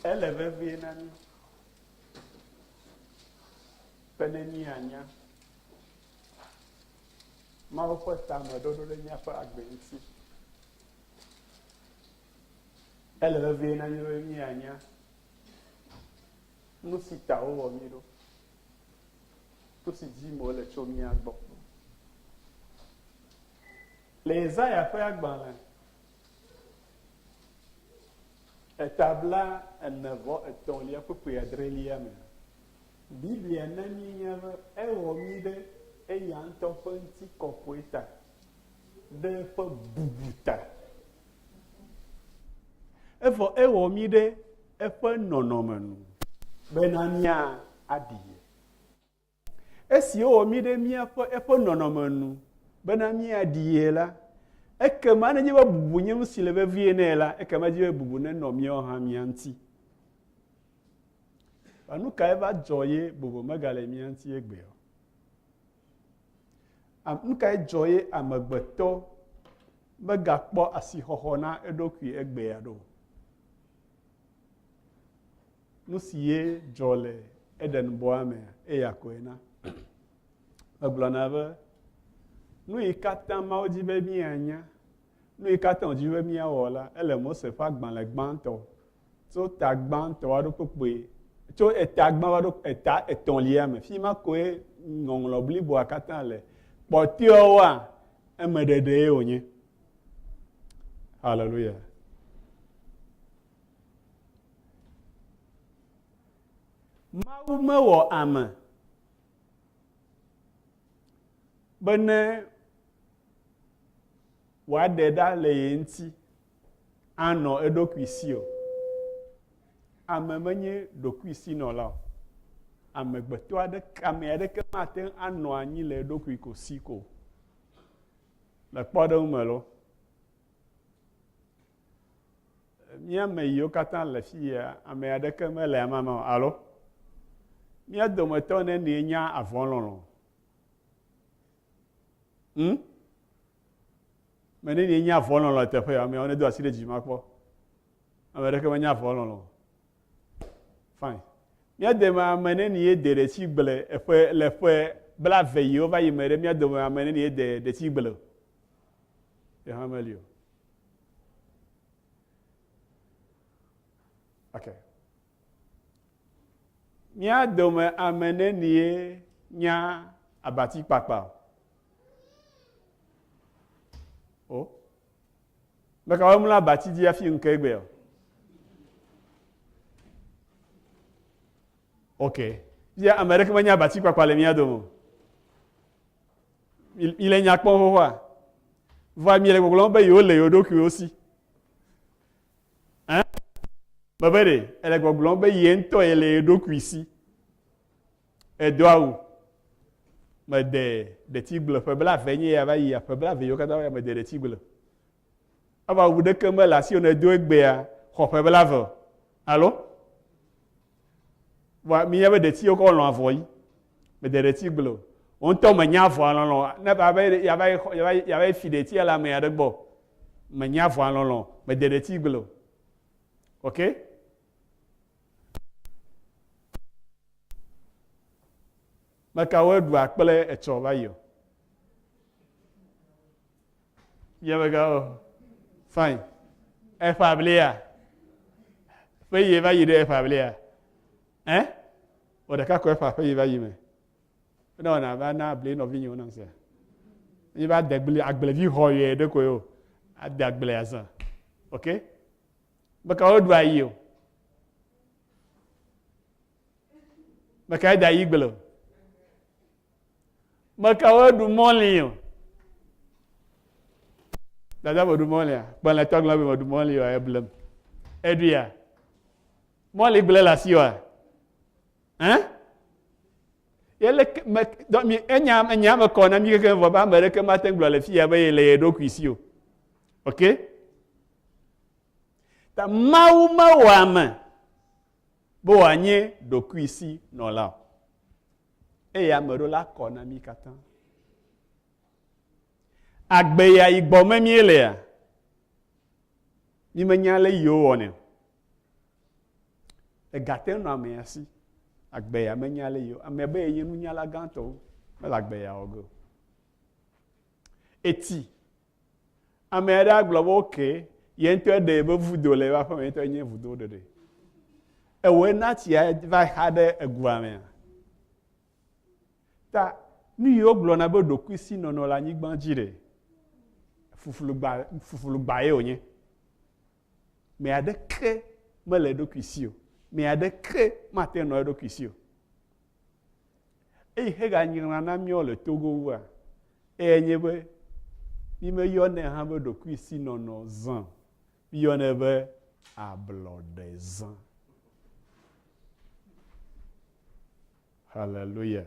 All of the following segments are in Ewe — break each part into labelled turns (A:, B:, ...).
A: Ele vevie na mí be ne míanya Mawu ƒe tameɖoɖo ɖe míaƒe agbe ŋuti. Ele vevie na mí be míanya nu si ta wowɔ mí ɖo, nu si dim wole tso mía gbɔ. Le Yesaya ƒe agbalẽ eta bla ene vɔ etɔ̃lia kpukpui adrelia me, Biblia na míenya be ewɔ mí ɖe eya ŋutɔ ƒe ŋutikɔkɔe ta, ɖe eƒe bubu ta. Evɔ ewɔ mí ɖe eƒe nɔnɔme nu bena míaɖi ye. Esi wowɔ mí ɖe míaƒe eƒe nɔnɔme nu bena míaɖi ye la, ekema nenye be bubu nye nu si le vevie nɛ la, ekema edzi be bubu nenɔ míawo hã mía ŋuti. Nu kae va dzɔ ye bubu megale mía ŋuti egbea o? Nu kae dzɔ ye amegbetɔ megakpɔ asixɔxɔ na eɖokui egbea ɖo? Nu si ye dzɔ le Eden bɔa mea, eya koe na. Megblɔna be, nu yi katã Mawu di be míanya, nu yi katã wòdi be míawɔ la, ele Mose ƒe agbalẽ gbãtɔ, tso ta gbãtɔ va ɖo kpukpui, tso eta gbã va ɖo eta etɔ̃lia me. Fi ma koe ŋɔŋlɔ bliboa katã le. Kpɔtɔewoa, emeɖeɖee wònye. Hallelujah. Mawu mewɔ ame bene wòaɖe ɖa le ye ŋuti anɔ eɖokui si o. Ame menye ɖokuisinɔla o. Amegbetɔ aɖeke, ame aɖeke mate ŋu anɔ anyi le eɖokui ko si ko. Le kpɔɖeŋu me lo, Mía ame yiwo katã le fi ya, ame aɖeke mele amama o, alo? Mía dometɔ nenie nya avɔlɔlɔ̃? Hm? Me nenie nya avɔlɔlɔ̃ le teƒe ya? Ameawo nedo asi ɖe dzi makpɔ. Ame aɖeke menya avɔlɔlɔ̃ o. Fine. Mía dome ame nenie de ɖetsigble eƒe le ƒe blave yiwo va yi me ɖe mía dome ame nenie de ɖetsigble o? Ye hã meli o. Ok. Mía dome ame nenie nya abati kpakpa o? O. Meka wo mlɔ abati dzi hafi ŋke egbe o. Ok. Fia ame ɖeke menya abati kpakpa le mía dome o. Mi le nya kpɔm xoxoa? Vɔa mi le gbɔgblɔm be yewo le yewo ɖokuiwo si. Ɛ? Mebe ɖe ele gbɔgblɔm be ye ŋutɔ ye le ye ɖokui si. Edo awu. Mede ɖetigble ƒe blave nye ya va yi ƒe blave yiwo katã va yi mede ɖetigble. Evɔ awu ɖeke mele asiwò ne edo egbea xɔ ƒe blave o. Alo? Vɔa minya be ɖeti wokɔ lɔ̃ avɔ yi. Mede ɖeti gble o. Wò ŋutɔ menya avɔa lɔlɔ̃. Ne va be yava yi xɔ yava yi yava yi fi ɖetia le ame aɖe gbɔ. Menya avɔa lɔlɔ̃. Mede ɖeti gble o. Ok? Mekawoe ɖua kple etsɔ va yi o? Míamegã o. Fine. Eƒe ablia. Ƒe yie va yi ɖe eƒe ablia. Ɛ? Wɔ ɖeka ko eƒe aƒe yi va yi me. Ne wɔna va na abli nɔvinyewo nam sia. Yi va de gble agblevi xɔ yɛ ɖe koe o. Ade agble azã. Ok? Meka woɖu ayi o. Meka da ayi gble o. Mekawoe ɖu mɔli o? Dada meɖu mɔlia? Kpɔlẽtɔ gblɔ be meɖu mɔli o, eblem. Eɖuia? Mɔli gblẽ le asiwòa? Ẽ? Ye leke me dɔ mi enya enya me kɔ na mi kekeŋ vɔ be ame ɖeke mate ŋu gblɔ le fiya be yele ye ɖokui si o. Ok? Ta Mawu mewɔ ame be wòanye ɖokuisi nɔla o. Eye ame ɖo la kɔ na mí katã. Agbe ya yi gbɔ me míelea, mímenya ale yi wowɔnɛ o. Ega te nɔ amea si. Agbe ya menya le yi o. Amea be yenye nunyala gãtɔ o. Mele agbe ya wɔ ge o. Etsi. Ame aɖe agblɔ be ok, ye ŋutɔe ɖe yeƒe vudo le yeƒe aƒeme, ye ŋutɔe nye vudo ɖeɖe. Ewɔe na tsia va xa ɖe egua mea? Ta nu yi wogblɔna be ɖokuisinɔnɔ le anyigba dzi ɖe, fuflugba, fuflugba ye wònye. Ame aɖeke mele eɖokui si o. Ame aɖeke mate ŋu nɔ eɖokui si o. Eyi heganyra na míawo le Togo wua, eyae nye be mímeyɔnɛ hã be ɖokuisinɔnɔ zã o. Míyɔnɛ be ablɔɖezã. Hallelujah.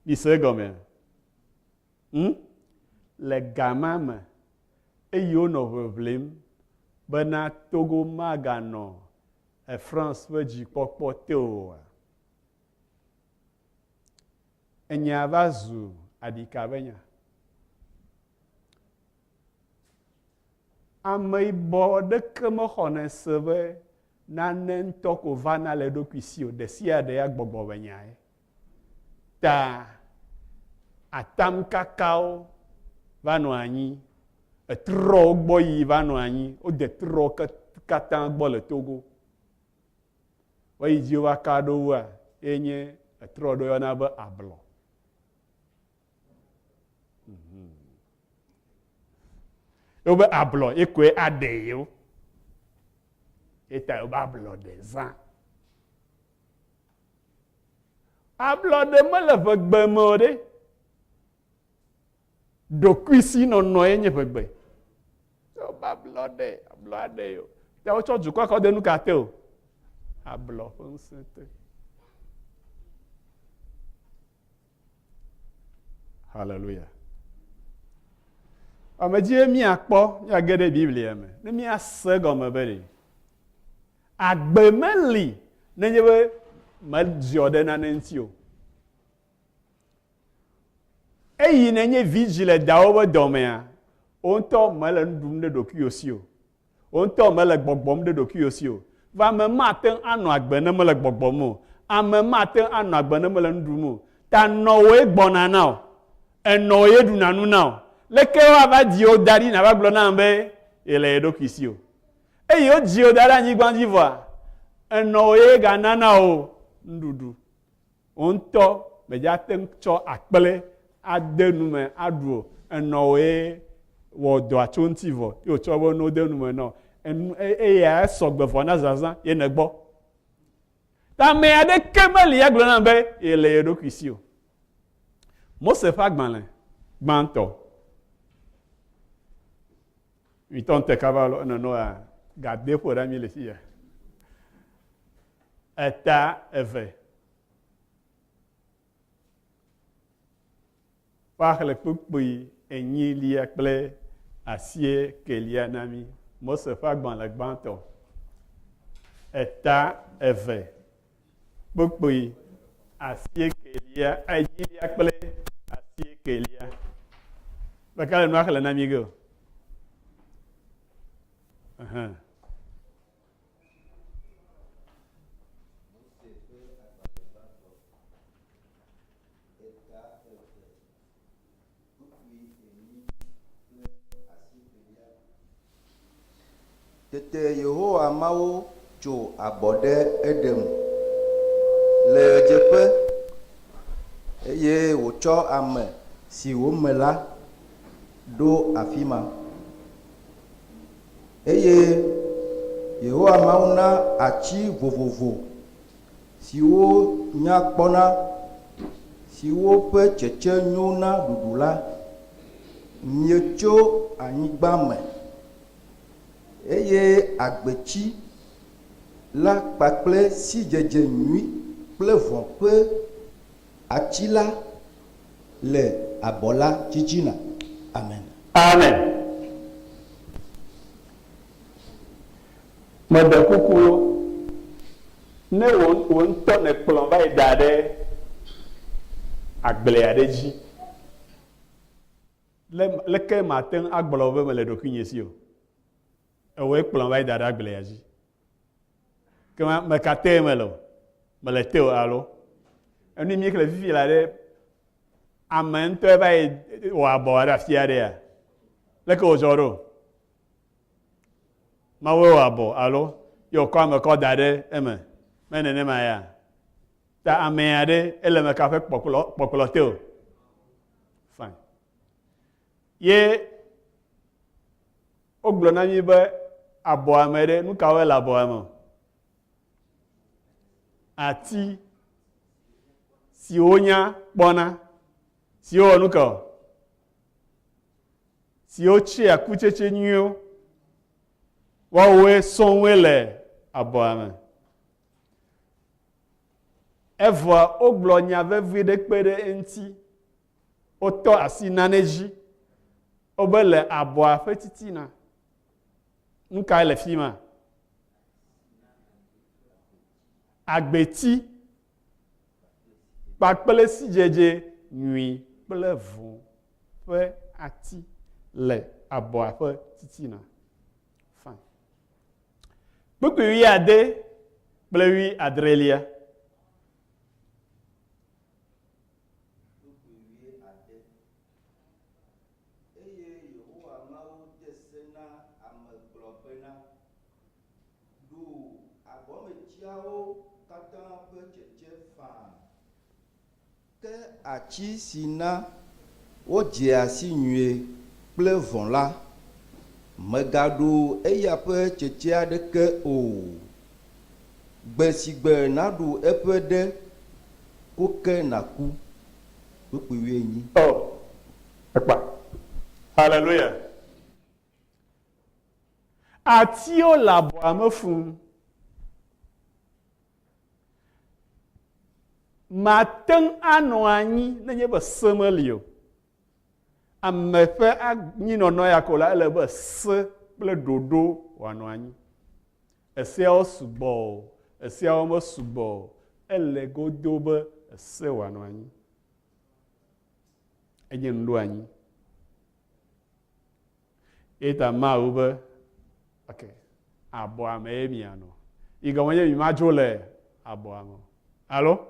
A: Mise egɔmea? Hm? Le gama me, eyi wonɔ ʋeʋlim bena Togo maganɔ France ƒe dzikpɔkpɔ te oa, enya va zu aɖika ƒe nya. Ameyibɔ ɖeke mexɔnɛ se be nane ŋutɔ ko vana le eɖokui si o, ɖesiaɖe ya gbɔgbɔ be nyae. Ta atamkakawo va nɔ anyi, etrɔwo gbɔ yiyi va nɔ anyi, wode trɔ katã gbɔ le Togo. Woyi dzi wova ka ɖo woa, ye nye etrɔ ɖo yɔna be ablɔ. Mhm. Wobe ablɔ ye koe aɖe yewo. Eta wobe ablɔ ɖe zã. Ablɔɖe mele ʋegbe me o ɖe. Ɖokuisinɔnɔ ye nye ʋegbe. Wobe ablɔɖe, ablɔ aɖe yewo. Ta wotsɔ dukɔa kɔ de nu ka te o? Ablɔ ƒe ŋusẽ te. Hallelujah. Ame dzie míakpɔ míage ɖe Biblia me ne míase egɔme be ɖe agbe meli nenye be meziɔ ɖe nane ŋuti o. Eyi nenye vidzĩ le dawo ƒe dɔmea, wò ŋutɔ mele nu ɖum ɖe ɖokuiwò si o. Wò ŋutɔ mèle gbɔgbɔm ɖe ɖokuiwò si o. Vɔ ame mate ŋu anɔ agbe ne mele gbɔgbɔm o. Ame mate ŋu anɔ agbe ne mele nu ɖum o. Ta nɔwòe gbɔna na wò. Enɔwò ye ɖuna nu na wò. Leke woava dzi wò da ɖi nàva gblɔ nam be yele ye ɖokui si o? Eye wodzi wò da ɖe anyigba dzi vɔa, enɔwò ye ganana wò nuɖuɖu. Wò ŋutɔ mèdza te ŋu tsɔ akple ade nu me aɖu o. Enɔwòe wɔ dɔa tso eŋuti vɔ ye wòtsɔ eƒe nuwo de nu me nɔ. Enu eya esɔ gbe vɔ na zazã ye nègbɔ. Ta ame aɖeke meli agblɔ nam be yele ye ɖokui si o. Mose ƒe agbalẽ gbãtɔ. Mitɔ ŋte kaba lɔ enɔnɔ a gade ƒo ɖe mi le fiya. Eta eve. Woaxlẽ kpukpui enyilia kple asiekelia na mí. Mose ƒe agbalẽ gbãtɔ, eta eve, kpukpui asiekelia, enyilia kple asiekelia. Ɖeka le nua xlẽ na mí ge o. Ɛhɛn.
B: Eta eve, kpukpui enyi kple asiekelia. Tete Yehowa Mawu tso abɔ ɖe Edem le ɣedzeƒe, eye wòtsɔ ame si wòme la ɖo afi ma. Eye Yehowa Mawu na ati vovovo siwo nya kpɔna, siwo ƒe tsetse nyo na ɖuɖu la, mie tso anyigba me, eye agbetsi la kpakple sidzedze nyui kple vɔ̃ ƒe ati la le abɔ la titina. Amen.
A: Amen. Meɖe kuku lo, ne wò wò ŋutɔ nèkplɔm va yi da ɖe agble aɖe dzi, le leke mate ŋu agblɔ be mele ɖokuinye si o? Ewòe kplɔm va yi da ɖe agblea dzi. Ke ma meka tee mele o. Mele te o alo. Enu mi xlẽ fifi la ɖe ame ŋutɔe va yi wɔ abɔ ɖe afi aɖea? Leke wòdzɔ ɖo? Mawue wɔ abɔ alo ye wòkɔ ame kɔ da ɖe eme. Me nenema ya? Ta amea ɖe ele ame ka ƒe kpɔkplɔ kpɔkplɔ te o? Fine. Ye wogblɔ na mí be abɔa me ɖe, nu kawoe le abɔa me? Ati siwo nya kpɔna, siwo wɔ nu ka o? Siwo tsea kutsetse nyuiwo, woawoe sɔŋue le abɔa me. Evɔa wogblɔ nya vevi ɖe kpe ɖe eŋuti. Wotɔ asi nane dzi. Wobe le abɔa ƒe titina. Nu kae le fi ma? Agbeti kpakple sidzedze nyui kple vɔ̃ ƒe ati le abɔa ƒe titina. Fine. Kpukpui wuiade kple wuiadrelia.
B: Kpukpui wuiade. Eye Yehowa Mawu de se na ame gblɔ bena, Ɖu agɔmetiawo katã ƒe tsetse faa. Ke ati si na wodzea si nyuie kple vɔ̃ la, mègaɖu eya ƒe tsetse aɖeke o. Gbe si gbe nàɖu eƒe ɖe ko ke nàku. Kpukpui wuienyi.
A: Oh, ekpa. Hallelujah. Atiwo le abɔa me fũu. Mate ŋu anɔ anyi nenye be se meli o. Ame ƒe anyinɔnɔ ya ko la, ele be se kple ɖoɖo wòanɔ anyi. Eseawo sugbɔ o, eseawo mesugbɔ o, ele godo be ese wòanɔ anyi. Enye nuɖoanyi. Eyi ta Mawu be, ok, abɔa me ye mianɔ. Yi gɔme nye mi madzo le abɔa me o. Alo?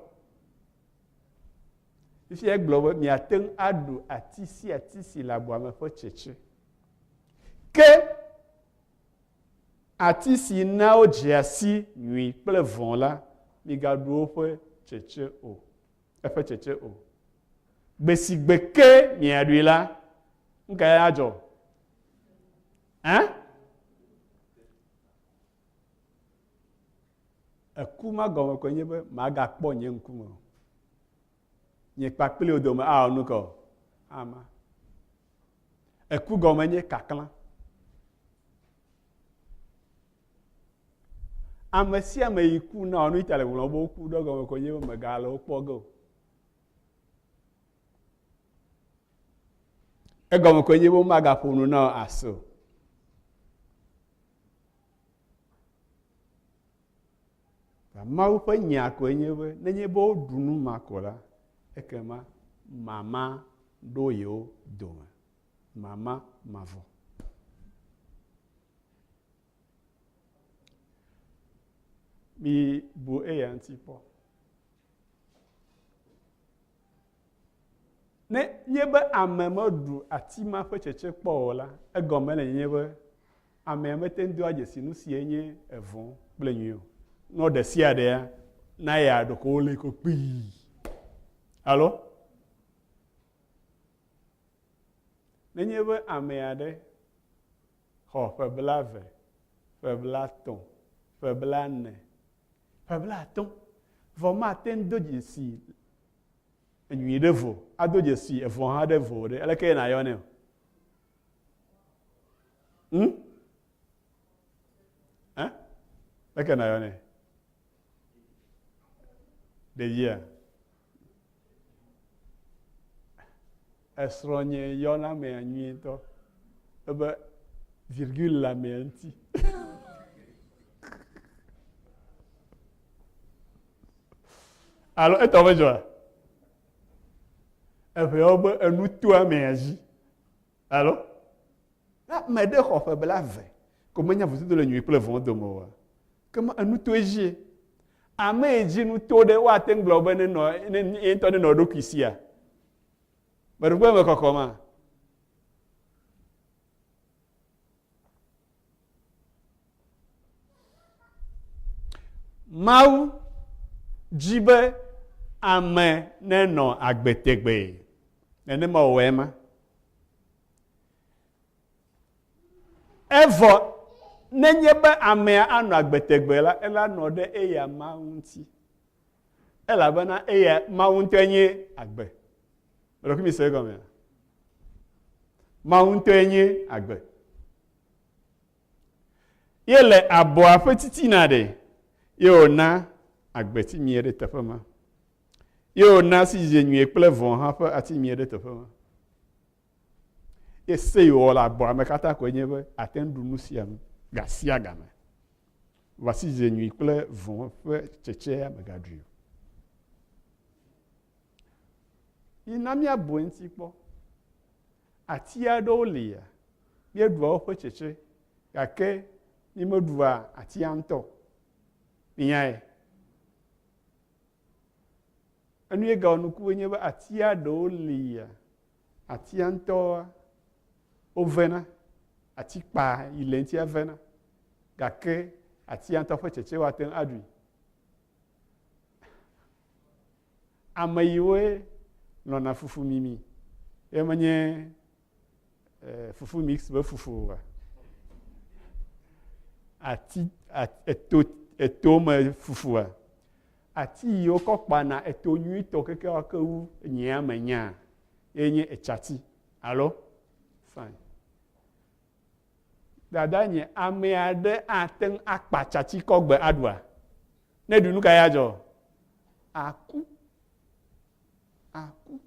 A: Fifia egblɔ be miate ŋu aɖu ati sia ati si le abɔa me ƒe tsetse. Ke ati si na wodzea si nyui kple vɔ̃ la, migaɖu woƒe tsetse o. Eƒe tsetse o. Gbe si gbe ke miaɖui la, nu kae adzɔ? Ẽ? Eku ma gɔme koe nye be magakpɔ nye ŋkume o. Nye kpakpli wò dome awɔ nu ka o? Ama. Eku gɔme nye kaklã. Ame sia ame yi ku na nu yi ta le ŋlɔ be woku ɖe gɔme koe nye be megale wo kpɔ ge o. Egɔme koe nye be womagaƒo nu na wò ase o. Mawu ƒe nya koe nye be nenye be woɖu nu ma ko la, ekema mama ɖo yewo dome. Mama mavɔ. Mibu eya ŋuti kpɔ. Ne nye be ame meɖu ati ma ƒe tsetse kpɔ o la, egɔme le nye be amea mete ŋu doa dzesi nu si nye evɔ̃ kple nyui o. Nɔ ɖe sia ɖea, na ya ɖeko wole ko kpii. Alo? Nenye be ame aɖe xɔ ƒe blave, ƒe blatɔ̃, ƒe blane, ƒe blatɔ̃, vɔ mate ŋu do dzesi enyui ɖe vo, ado dzesi evɔ̃ hã ɖe vo ɖe, aleke ye nàyɔ nɛ o? Hm? Ɛ? Leke nàyɔ nɛ? Ɖevia? Esrɔ̃nye yɔna amea nyuietɔ ebe virgule le amea ŋuti. Alo etɔ medzɔa? Eʋeawo be enu to amea dzi. Alo? Ame ɖe xɔ ƒe blave ko menya vovototo le nyui kple vɔ̃ dome oa? Ke ma enu to edzie. Ame yi dzi nu to ɖe woate ŋu gblɔ be nenɔ ne ye ŋutɔ nenɔ eɖokui sia. Meɖokpe me kɔkɔ ma. Mawu dzi be ame nenɔ agbe tegbee. Nenema wòwɔe ma. Evɔ nenye be amea anɔ agbe tegbee la, ela nɔ ɖe eya Mawu ŋuti. Elabena eya Mawu ŋutɔe nye agbe. Meɖokui mi se egɔmea? Mawu ŋutɔe nye agbe. Ye le abɔa ƒe titina ɖe, ye wòna agbeti mie ɖe teƒe ma. Ye wòna sidzedze nyuie kple vɔ̃ hã ƒe ati mie ɖe teƒe ma. Ye se yi wòwɔ le abɔa me katã koe nye be ate ŋu ɖu nu sia nu ga sia game. Vɔ sidzedze nyui kple vɔ̃ ƒe tsetsea mègaɖui o. Mina míabu eŋuti kpɔ. Ati aɖewo lia, míeɖua woƒe tsetse gake mímeɖua atia ŋutɔ o. Minyae? Enu ye gawɔ nuku nye be atia ɖewo lia, atia ŋutɔa wovena, atikpa yi le eŋutia vena gake atia ŋutɔ ƒe tsetse woate ŋu aɖui. Ame yiwoe lɔ̃na fufu mimi ye menye eh, fufu mix be fufu oa. Ati, eto, eto me fufua. Ati yi wokɔ kpana eto nyuitɔ kekeake wu nyea me nyaa ye nye etsati alo fine. Dada nye ame aɖe ate ŋu akpa tsatsi kɔ gbe aɖua? Ne ɖu nu ka ya dzɔ? Aku. Aku.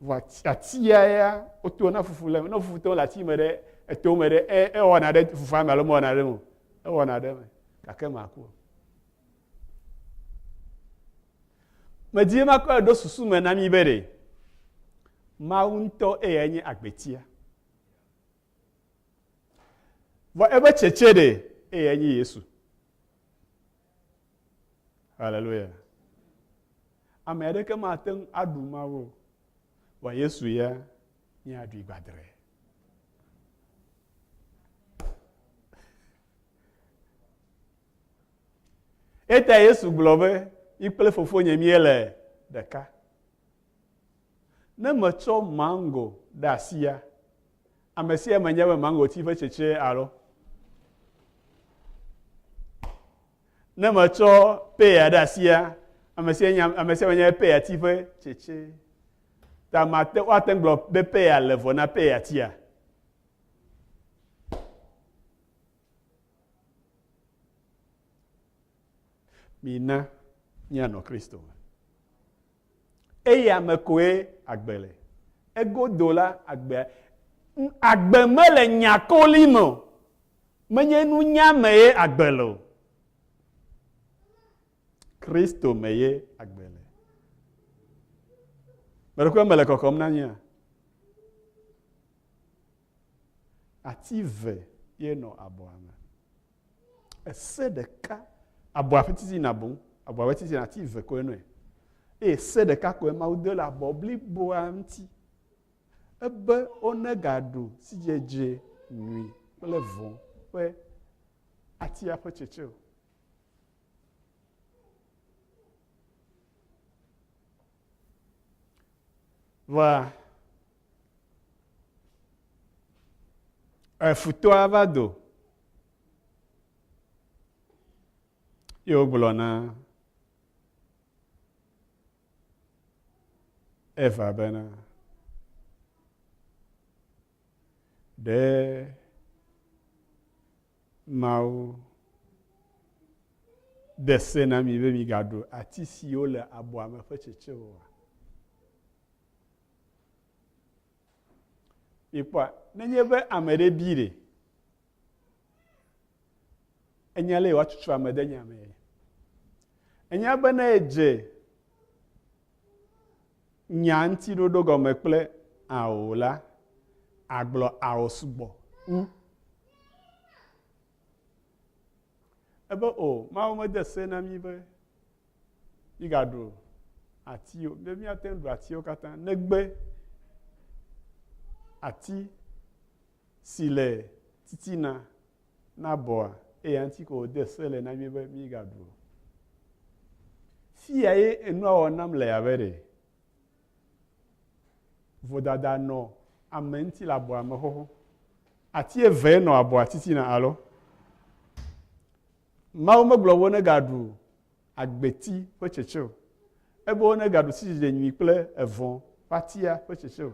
A: Vɔ atia ya wotona fufu le ne fufu to le ati me ɖe eto me ɖe e, ewɔna ɖe fufua me alo mewɔna ɖe me o. Ewɔna ɖe eme gake maku o. Medi be makɔe ɖo susu me na mi be ɖe Mawu ŋutɔ eyae nye agbetia. Vɔ eƒe tsetse ɖe eyae nye Yesu. Haleluya. Ame aɖeke mate ŋu aɖu Mawu o. Vɔ Yesu ya míaɖui gbadre. Eta Yesu gblɔ be, mi kple fofonye míele ɖeka. Ne metsɔ mango ɖe asia, ame sia ame nya be mangoti ƒe tsetse alo? Ne metsɔ peya ɖe asia, ame sia nya ame sia ame nya be peyati ƒe tsetse. Ta mate woate ŋu gblɔ be peya le vɔ na peyatia. Mina míanɔ Kristo me. Eya me koe agbe le. Egodo la, agbea, agbe mele nyakoli me o. Menye nunya me ye agbe le o. Kristo me ye agbe le. Meɖekpe mele kɔkɔm na mía. Ati ve ye nɔ abɔa me. Ese ɖeka, abɔa ƒe titina boŋ, abɔa ƒe titina ati ve koe nɔe. Eye se ɖeka koe Mawu de le abɔ bliboa ŋuti. Ebe wonegaɖu sidzedze nyui kple vɔ̃ ƒe atia ƒe tsetse o. Vɔa efutɔa va do ye wogblɔ na Eva bena, ɖe Mawu de se na mi be migaɖu ati siwo le abɔa me ƒe tsetse oa? Mikpɔa, nenye be ame ɖe bi ɖe, enya le woatutu ame ɖe nya me. Enya be ne edze nya ŋuti ɖoɖo gɔme kple ao la, agblɔ ao sugbɔ wu. Ebe o, Mawu mede se na mí be mígaɖu ati o, be míate ŋu ɖu atiwo katã negbe ati si le titina na bɔa, eya ŋuti ko wòde se le na mí be mígaɖu o. Fia ye enua wɔ nam le abe ɖe vodada nɔ ame ŋuti le abɔa me xoxo. Ati evee nɔ abɔa titina alo? Mawu megblɔ be wonegaɖu agbeti ƒe tsetse o. Ebe wonegaɖu sidzedze nyui kple evɔ̃ ƒe atia ƒe tsetse o.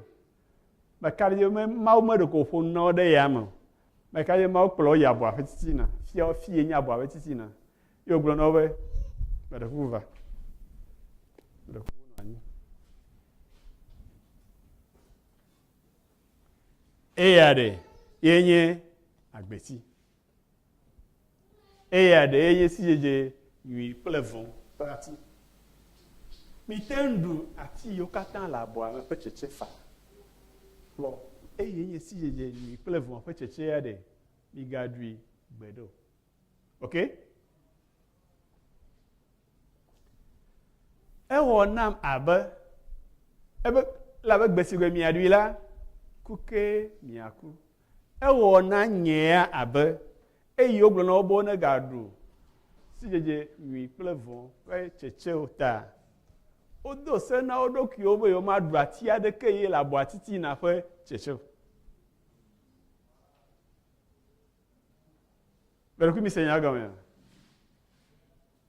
A: Meka ɖe edzi be Mawu meɖeko wòƒo nu na wo ɖe eya me o. Meka ɖe edzi be Mawu kplɔ wo yi abɔa ƒe titina, fia wo fie nye abɔa ƒe titina. Ye wògblɔ na wo be, Meɖe kuku va. Meɖe kuku nɔ anyi. Eya ɖe ye nye agbeti. Eya ɖe ye nye sidzedze nyui kple vɔ̃ ƒe ati. Mite ŋu ɖu ati yiwo katã le abɔa me ƒe tsetse faa. Vɔ eye nye sidzedze nyui kple vɔ̃ ƒe tsetse ya ɖe, migaɖui gbeɖe o. Ok? Ewɔ nam abe ebe le abe gbe si gbe miaɖui la, ku kee miaku. Ewɔ na nyea abe eyi wogblɔ na wo be wonegaɖu sidzedze nyui kple vɔ̃ ƒe tsetsewo ta. Wodo se na wo ɖokuiwo be yewomaɖu ati aɖeke ye le abɔa titina ƒe tsetse o. Gbeɖekui mi se nya gɔmea?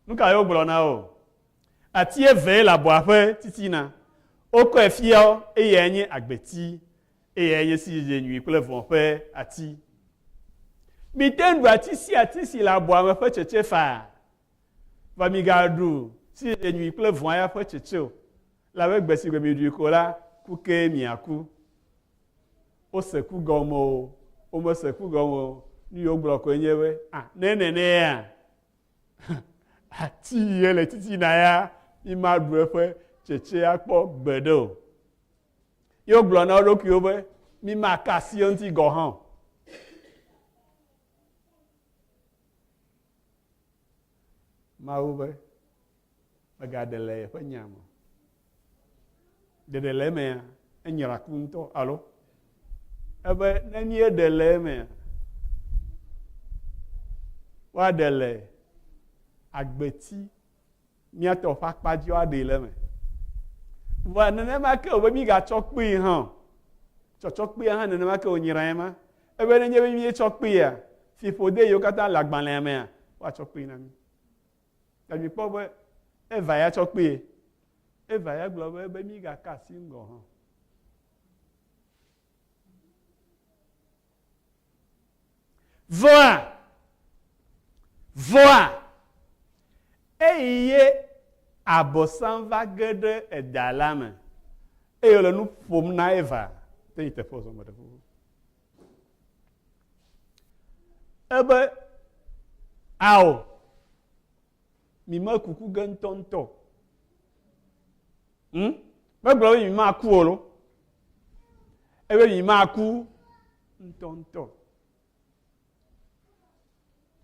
A: Nu kae wogblɔ na wo? Ati evee le abɔa ƒe titina. Wokɔe fia wo, eyae nye agbeti, eyae nye sidzedze nyui kple vɔ̃ ƒe ati. Mite ŋu ɖu ati sia ati si le abɔa me ƒe tsetse faa. Vɔ migaɖu sidzedze nyui kple vɔ̃a ya ƒe tsetse o, elabe gbe si gbe miɖui ko la, ku kee miaku. Wose ku gɔme o, womese ku gɔme o, nu yi wogblɔ koe nye be, ah, ne nenea, ati ye le titina ya, mi maɖu eƒe tsetsea kpɔ gbeɖe o. Ye wogblɔ na wo ɖokuiwo be, mi maka asi eŋuti gɔ̃ hã o. Mawu be, megaɖe le yeƒe nya me o. Ɖeɖe le emea, enyra ku ŋutɔ, alo? Ebe ne míeɖe le emea, woaɖe le agbeti míatɔ ƒe akpa dzi woaɖee le eme. Vɔa nenema ke wòbe mígatsɔ kpee hã o. Tsɔtsɔ kpea hã nenema ke wònyrae ma. Ebe nenye be míetsɔ kpeea, fiƒode yiwo katã le agbalẽa mea, woatsɔ kpee na mí. Ta mikpɔ be Eva ya tsɔ kpee. Eva ya gblɔ be be mígaka asi ŋgɔ hã. Vɔa, vɔa, eyi ye Abosam va ge ɖe eda la me eye wòle nu ƒom na Eva. Te yi teƒe wòzɔ me ɖe kuku. Ebe, Ao, mi me kuku ge ŋutɔŋutɔ o. Hm? Megblɔ be mi maku o lo. Ebe mi maku ŋutɔŋutɔ.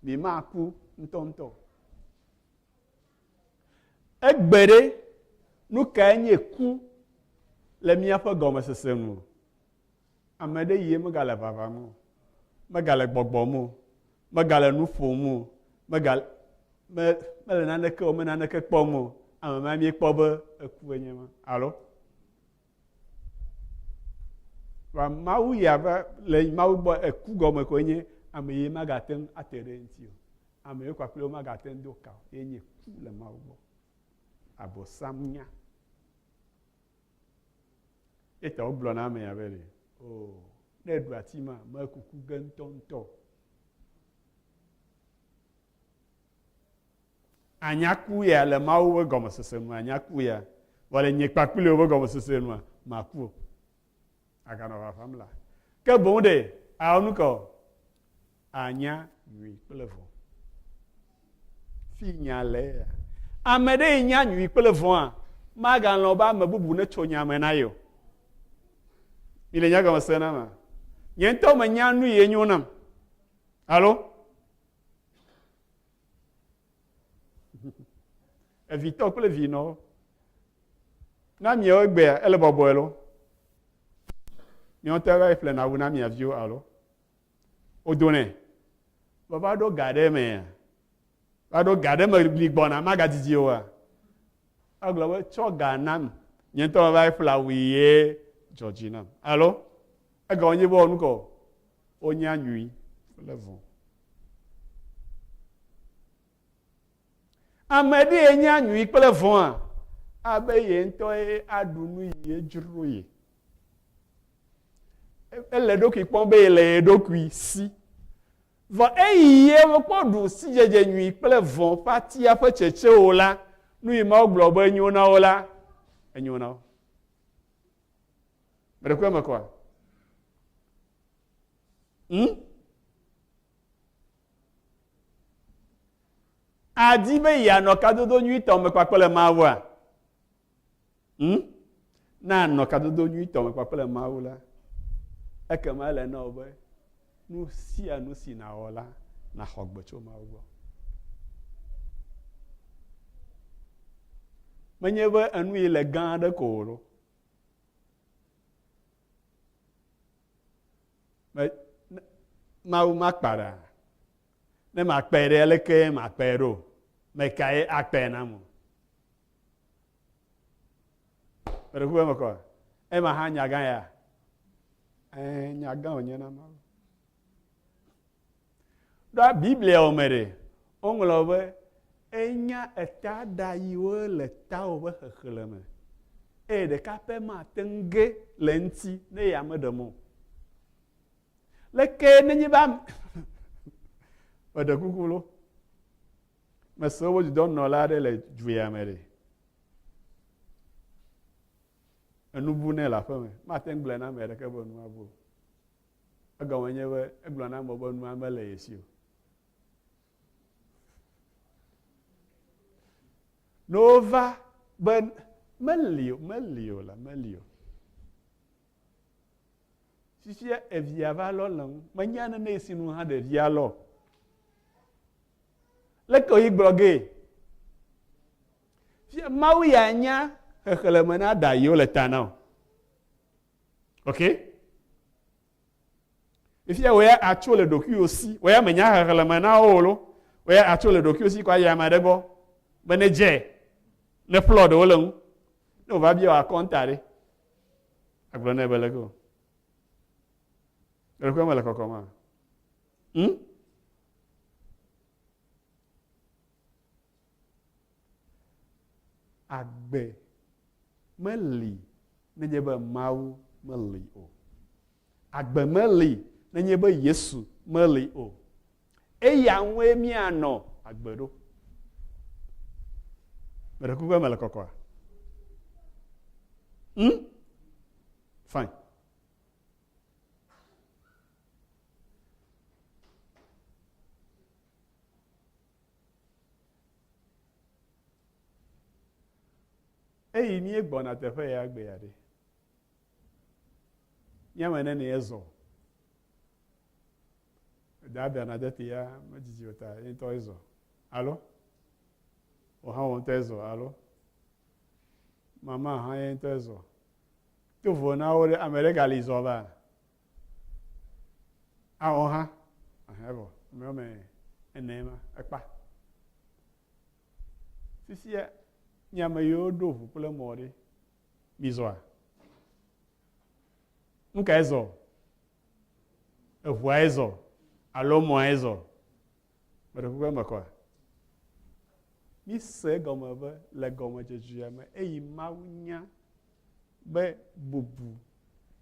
A: Mi maku ŋutɔŋutɔ. Egbe ɖe, nu kae nye ku le míaƒe gɔmesese nu? Ame ɖe yie megale vavam o, megale gbɔgbɔm o, megale nu ƒom o, megale me, mele naneke o, me naneke kpɔm o. Ame ma míekpɔ be eku enye ma, alo? Va Mawu ya va le Mawu gbɔ eku gɔme koe nye ame yi magate ŋu ate ɖe eŋuti o. Ame yi kpakple wo magate ŋu do ka o ye nye ku le Mawu gbɔ. Abosam nya. Eta wogblɔ na amea be ɖe, o, ne eɖu ati ma, mekuku ge ŋutɔŋutɔ o. Anya ku ya le Mawu ƒe gɔmesese nu, anya ku ya. Vɔ le nye kpakple wò ƒe gɔmesese nua, maku o. Aganɔ ʋaʋãm la. Ke boŋ ɖe, awɔ nu ka o? Anya nyui kple vɔ̃. Fi nya le ya. Ame ɖe yi nya nyui kple vɔ̃a, magalɔ̃ be ame bubu netso nya me na ye o. Mi le nya gɔme se na ma? Nye ŋutɔ menya nu yi nyo nam. Alo? Evitɔ kple vinɔwo. Na miawo egbea ele bɔbɔe lo. Miawo ŋutɔ va yi ƒlena awu na mia viwo alo wodonɛ. Vɔ va ɖo ga ɖe mea, va ɖo ga ɖe me li gbɔna magadidi oa. Agblɔ be tsɔ ga nam, nye ŋutɔ meva yi ƒle awu ye dzɔ dzi nam. Alo egɔme nye be wɔ nu kɔ wonya nyui kple vɔ̃. Ame ɖee nya nyui kple vɔ̃a, abe ye ŋutɔe aɖu nu yi ye dzro ye. Ele eɖokui kpɔm be yele ye ɖokui si. Vɔ eyi ye mekpɔ ɖu sidzedze nyui kple vɔ̃ ƒe atia ƒe tsetse o la, nu yi Mawu gblɔ be enyo na wo la, enyo na wo. Meɖe kuku eme kɔa? Hm? Àdi be yeanɔ kadodo nyuitɔ me kpakple Mawua? Hm? Ne ànɔ kadodo nyuitɔ me kpakple Mawu la, ekema ele na wò be nu sia nu si nàwɔ la, nàxɔ gbe tso Mawu gbɔ. Menye be enu yi le gã aɖe ko o lo. Me, Mawu makpa ɖa. Ne makpe ɖe, aleke makpe ɖo? Mekae akpe nam o? Meɖe kuku eme kɔ. Ema hã nya gã ya. Ɛɛ, nya gã wònye na Mawu. Ɖoa Biblia me ɖe, woŋlɔ be enya eta ɖa yiwo le tawò ƒe xexlẽme eye ɖeka pɛ mate ŋu ge le eŋuti ne ya meɖe mɔ o. Leke nenye be ame meɖe kuku lo, mese wobe dudɔnɔla aɖe le du ya me ɖe, enu bu nɛ le aƒe me, mate ŋu gblɔe na ame aɖeke be nua bu o. Egɔme nye be egblɔ na amewo be nua mele ye si o. Ne wova be meli o, meli o la, meli o. Fifia evia va lɔ le ŋu. Menya nene si nu hã ɖevia lɔ. Leke wòyi gblɔ gee? Fia Mawu ya nya xexlẽme na ɖa yiwo le ta na wò. Ok? Fifia wò ya atso le ɖokuiwò si, wò ya menya xexlẽme na wo o lo. Wò ya atso le ɖokuiwò si kɔ ayi ame aɖe gbɔ be ne dze, ne ƒlɔ ɖewo le ŋu. Ne wòva bia wò akɔnta ɖe, agblɔ nɛ be leke o. Ɖokuiwò mele kɔkɔm a? Hm? Agbe meli nenye be Mawu meli o. Agbe meli nenye be Yesu meli o. Eya ŋue míanɔ agbe ɖo. Meɖe kuku eme le kɔkɔa? Hm? Fine. Eyi míegbɔna teƒe ya gbea ɖe, míame nene ezɔ. Da Bernadette ya medzidzi o ta ye ŋutɔ ezɔ. Alo? Wò hã wò ŋutɔ ezɔ, alo? Mama hã ye ŋutɔ ezɔ. To vo na wo ɖe, ame ɖe gali zɔ va? Awɔ hã. Ahã evɔ. Ame wɔme ene ma. Ekpa. Fifia, mi ame yiwo ɖo ʋu kple mɔ ɖe, mizɔa? Nu kae zɔ? Eʋuae zɔ alo mɔae zɔ? Meɖe kuku eme kɔa? Mise egɔme be le gɔmedzedzea me eyi Mawu nya be bubu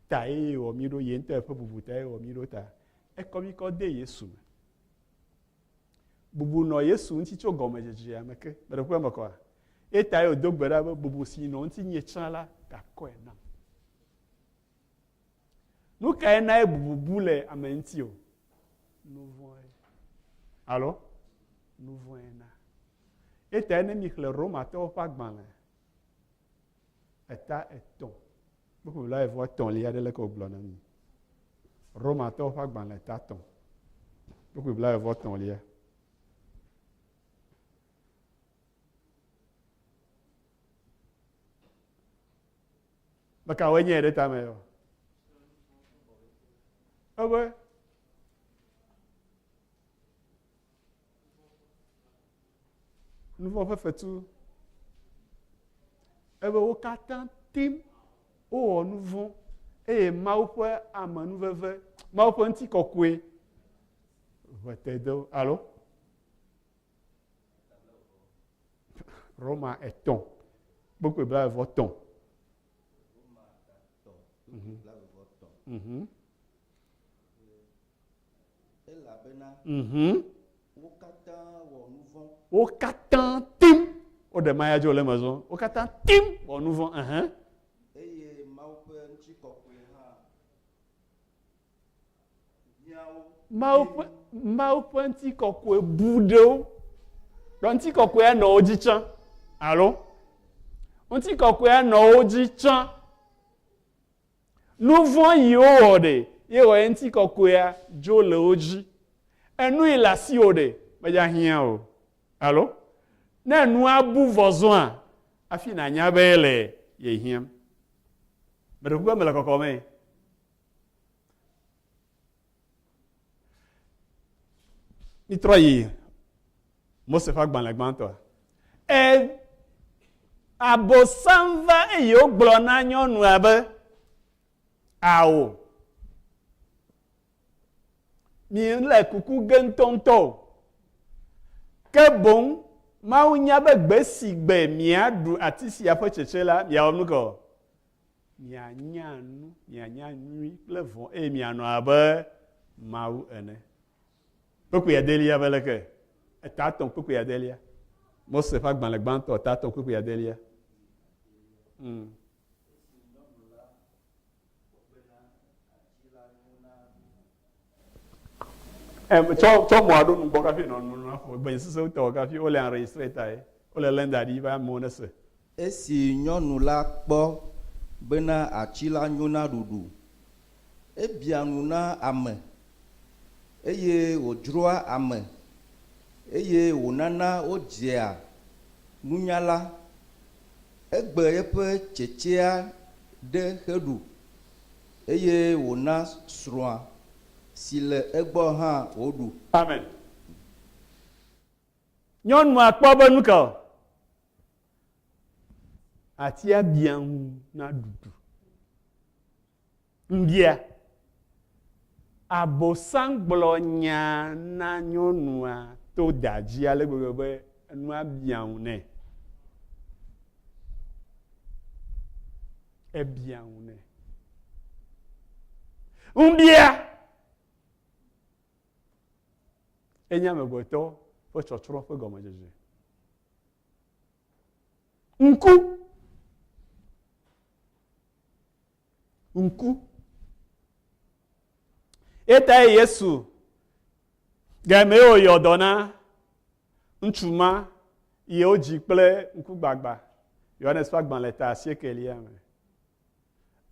A: tae wɔ mí ɖo, ye ŋutɔ eƒe bubu tae wɔ mí ɖo ta, ekɔ mí kɔ de Yesu me. Bubu nɔ Yesu ŋuti tso gɔmedzedzea me ke. Meɖe kuku eme kɔa? Etae wòdo gbe ɖa be bubu si nɔ ŋutinye tsã la gakɔe nam. Nu kae na ye bubu bu le ame ŋuti o? Nu vɔ̃e. Alo? Nu vɔ̃e na. Etae ne mixlẽ Romatɔwo ƒe agbalẽ eta etɔ̃ kpukpui blaeve etɔ̃lia ɖe leke wògblɔ na mi. Romatɔwo ƒe agbalẽ eta etɔ̃ kpukpui blaeve etɔ̃lia. Meka woe nye ɖe tame yɔ. Ebe nuvɔ̃ ƒe fetu. Ebe wo katã tim wowɔ nuvɔ̃ eye Mawu ƒe amenuveve, Mawu ƒe ŋutikɔkɔe ʋe te de wo alo Roma etɔ̃ kpukpui 33.
B: Roma etɔ̃ kpukpui 33. Elabena wo katã wɔ nu vɔ̃.
A: Wo katã tim. Woɖe maya dzo le eme zɔ. Wo katã tim wɔ nu vɔ̃. Ɛhɛn.
B: Eye Mawu ƒe ŋutikɔkɔe hã hiã wo.
A: Mawu ƒe Mawu ƒe ŋutikɔkɔe bu ɖe wo. Ɖɔ ŋutikɔkɔea nɔ wo dzi tsã. Alo ŋutikɔkɔea nɔ wo dzi tsã. Nu vɔ̃ yi wowɔ ɖe, ye wɔ ye ŋutikɔkɔea dzo le wo dzi. Enu yi le asiwò ɖe, medza hiã o. Alo? Ne enua bu vɔ zɔa, hafi nànya be ele ye hiãm. Meɖe kuku be mele kɔkɔmee. Mitrɔ yi Mose ƒe agbalẽ gbãtɔa. E Abosam va eye wogblɔ na nyɔnua be, Ao, miele kuku ge ŋutɔŋutɔ o. Ke boŋ Mawu nya be gbe si gbe miaɖu ati sia ƒe tsetse la, miawɔ nu ka o? Mianya nu, mianya nyui kple vɔ̃ eye mianɔ abe Mawu ene. Kpukpui adelia be leke? Eta etɔ̃ kpukpui adelia. Mose ƒe agbalẽ gbãtɔ eta etɔ̃ kpukpui adelia. Tsɔ tsɔ mɔa ɖo nugbɔ kafi nɔ nu nɔ ƒo gbe sese wotɔ kafi wole enregistré ta ye wole lé da ɖi be amewo ne se.
B: Esi nyɔnu la kpɔ bena ati la nyo na ɖuɖu, ebia nu na ame, eye wòdzroa ame, eye wònana wodzea nunya la, egbe eƒe tsetsea ɖe heɖu, eye wòna srɔ̃a si le egbɔ hã wòɖu.
A: Amen. Nyɔnua kpɔ be nu ka o? Atia bia ŋu na ɖuɖu. Ŋbia. Abosam gblɔ nya na nyɔnua to da dzi ale gbegbe be enua bia ŋu nɛ. Ebia ŋu nɛ. Ŋbia. Enye amegbetɔ ƒe tsɔtsrɔ̃ ƒe gɔmedzedze. Ŋku. Ŋku. Etae Yesu game wòyɔ dɔ na ŋutsu ma yi wodzi kple ŋkugbagba Yohanes ƒe agbalẽ ta asiekelia me.